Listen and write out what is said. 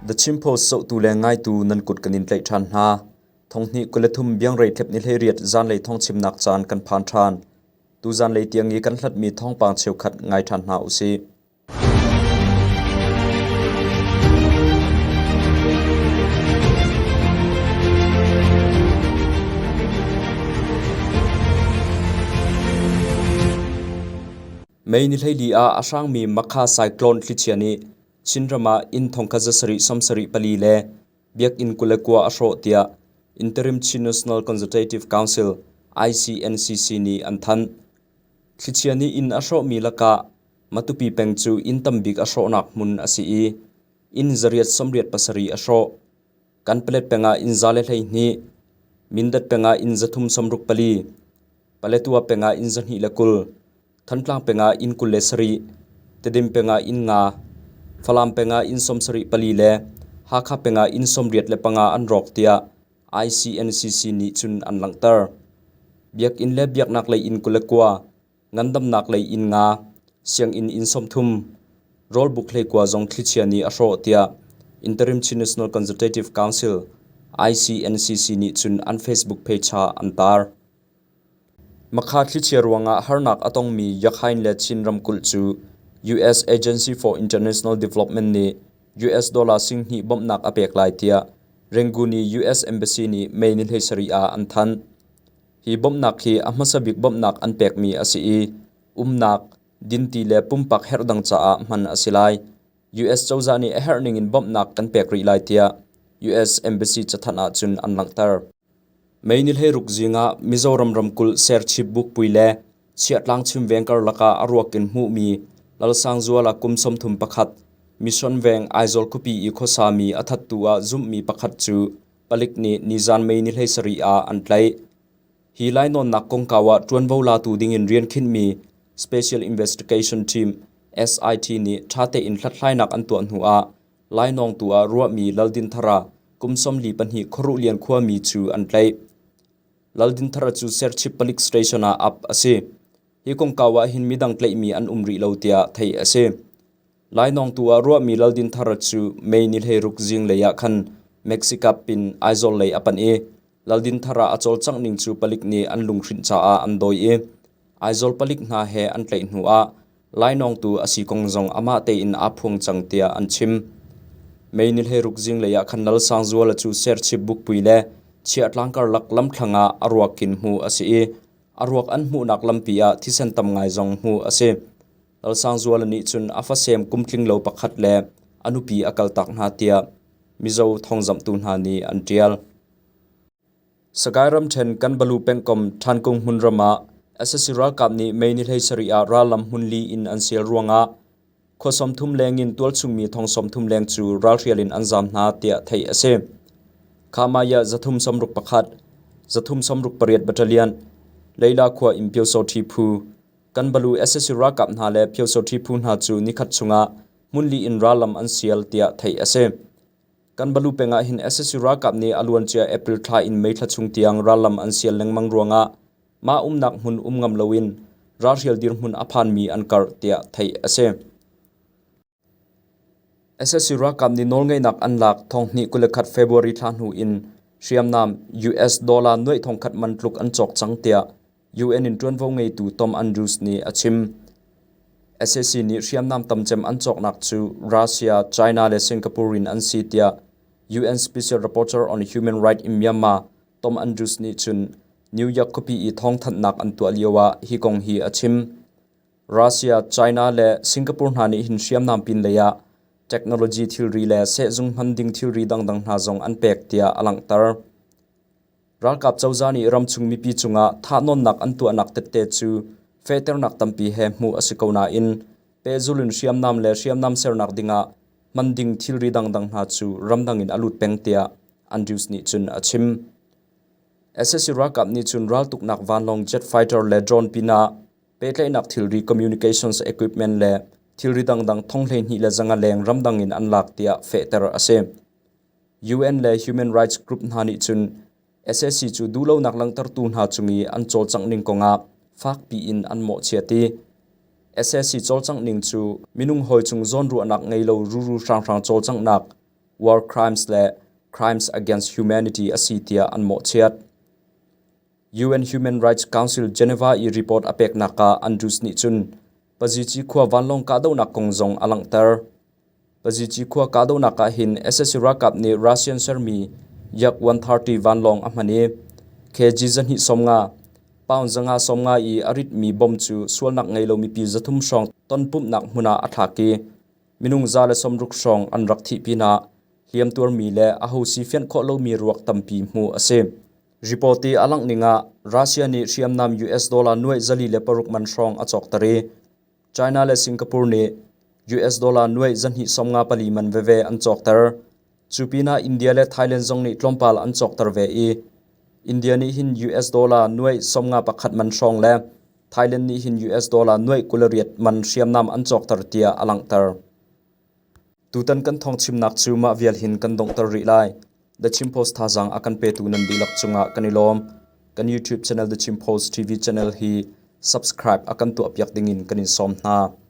The Chin Post zohtu le ngaitu nan kut kan in tlaih ṭhan hna. Thonghnih 23 biangrei thlep ni 18 zanlei thawngchimnak caan kan phan ṭhan. Tu zanlei tiang i kan hlatmi thawngpang cheukhat ngai ṭhan hna usih. May ni 14 ah a hrangmi Makha Cyclone thlichia nih Chinram ah inn thongkhat zasarih sawmsarih pali le biakinn 29 a hrawh tiah Interim Chin National Consultative Council ICNCC nih an thanh. Thlichia nih inn a hrawhmi lakah Matupi peng cu inn tambik a hrawhnak hmun a si i inn zariat sawmriat pasarih a hrawh. Kanpalet peng ah inn 112, Mindat peng ah inn 364, Paletwa peng ah inn 220, Thantlang peng ah inn 27, Tedim peng ah inn nga, Falam peng ah inn 74 le Hakha peng ah inn 95 an rawk tiah ICNCC nih cun an langhter. Biakinn le biaknak lei inn 29, ngandamnak lei inn nga, sianginn inn 30, rawlbuk 19 zong thlichia nih a hrawh tiah Interim Chin National Consultative Council ICNCC nih cun an Facebook page ah an tar. Makha thlichia ruangah harnak a tongmi Yakhain le Chin ramkulh cu US Agency for International Development nih US dollar sing hnih bawmhnak a pek lai tiah Rangoon i US Embassy nih May ni 17 ah an thanh. Hi bawmhnak hi a hmasa bik bawmhnak an pekmi a si i umnak, dinti le pumpak herh dang caah hman a si lai. US cozah nih a herh ningin bawmhnak kan pek rih lai tiah US Embassy cathanh ahcun an langhter. May ni 16 zing ah Mizoram ramkulh Serchhip Bukpui le Chiahtlang Chimveng karlak ah a ruak in hmuhmi Lalsangzuala kum 31, Mission Veng Aizawl khuapi i khuasami a thattu ah zumhmi pakhat cu palik nih nizan May ni 17 ah an tlaih. Hi lainawnnak kongkau ah ṭuanvo latu dingin rian khinhmi Special Investigation Team SIT nih ṭha tein hlathlainak an tuah hnu ah lainawngtu ah ruahmi Laldinthara kum 42 Khuaruhlian khuami cu an tlaih. Laldinthara cu Serchhip palik station ah ap a si. Hi kongkau ah hin midang tlaihmi an um rih lo tiah theih a si. Lainawngtu ah ruahmi Laldinthara cu May ni 16 zinglei ah khan Mexica pin Aizawl lei a panh i Laldinthara a cawlcangh ning cu palik nih an lunghrinh caah an dawi i Aizawl palik hna he an tlaih hnu ah lainawngtu a si kong zong amah tein aa phuang cang tiah an chim. May ni 16 zinglei ah khan Lalsangzuala cu Serchhip Bukpui le Chiahtlang karlak lamthlang ah a ruak in hmuh a si i a ruak an hmuhnak lampi ah thisen tam ngai zong hmuh a si. Lalsangzuala nih cun a fasem kumtling lo pakhat le a nupi a kaltak hna tiah Mizo thawngzamhtu hna nih an ṭial. Sagaing ramṭhen Kanbalu pengkomh Thankung hmunram ah sac ralkap nih May ni 17 ah rallam hmunli in an sel ruangah khua 30 leng in tualchungmi thong 30 leng cu ralhrial in an zaam hna tiah theih a si. Khamaya 361, 368 Battalion, Leila khua in Pyosawṭhi phu, Kanbalu sac ralkap hna le Pyosawṭhi phu hna cu nikhat chungah hmunli in rallam an sial tiah theih a si. Kanbalu peng ah hin sac ralkap nih a luancia April thla in May thla chung tiang rallam an sial lengmang ruangah mah umnak hmun um ngam loin ralhrial dirhmun a phanmi an karh tiah theih a si. Sac ralkap nih nawlngeihnak an lak 2021 February thla hnu in hriamnam US dollar nuai thongkhat man tluk an cawk cang tiah UN in ṭuanvo ngeitu Tom Andrews nih a chim. Sac nih hriamnam tamcem an cawknak cu Russia, China le Singapore in an si tiah UN Special Rapporteur on Human Rights in Myanmar Tom Andrews nih cun New York khuapi i thawngthanhnak an tuah lioah hi kong hi a chim. Russia, China le Singapore hna nih hin hriamnam pinlei ah technology thilri le sehzung hman ding thilri dangdang hna zong an pek tiah a langhter. Ralkap cozah nih ramchung mipi cungah thahnawnnak an tuahnak tette cu fehternak tampi he hmuh a si ko nain pehzul in hriamnam le hriamnam sernak dingah hman ding thilri dangdang hna cu ramdang in a lut peng tiah Andrews nih cun a chim. Sac ralkap nih cun raltuknak vanlawng jet fighter le drone pinah pehtlaihnak thilri communications equipment le thilri dangdang thong 12 le zanga leng ramdang in an lak tiah fehter a si. UN le human rights group hna nih cun sac cu duhlonak langhtertu hna cung i an cawlcangh ning kongah fakpi in an mawhchiat i sac cawlcangh ning cu minung hawi cung zawnruahnak ngei lo ruru hranghrang cawlcanghnak. War crimes le crimes against humanity a si tiah an mawhchiat. UN Human Rights Council Geneva i report a peknak ah Andrews nih cun Pazici khua vanlawng kahdohnak kong zong a langhter. Pazici khua kahdohnak ah hin sac ralkap nih Russian sermi Yak 130 vanlawng a hman i KG 250, pound 550 i a ritmi bomb cu sualnak ngei lo mipi 300 hrawng tonpumhnak hmun ah a thlak i minung 160 hrawng an rak thih pinah hliamtuarmi le aho si fianh khawh lomi ruak tampi hmuh a si. Report i a langh ning ah Russia nih hriamnam US dollar nuaih 406 man hrawng a cawkter i China le Singapore nih US dollar nuaih 254 man veve an cawkter. Cu pinah India le Thailand zong nih tlawmpal an cawkter ve i India nih hin US dollar nuaih 51 man hrawng le Thailand nih hin US dollar nuaih 28 man hriamnam an cawkter tiah a langhter. Tutan kan thawngchimnak cu mah vial hin kan donghter rih lai. The Chin Post thazaang a kan petu nan dihlak cungah kan i lawm. Kan YouTube channel The Chin Post TV channel hi subscribe a kan tuahpiak dingin kan in sawm hna.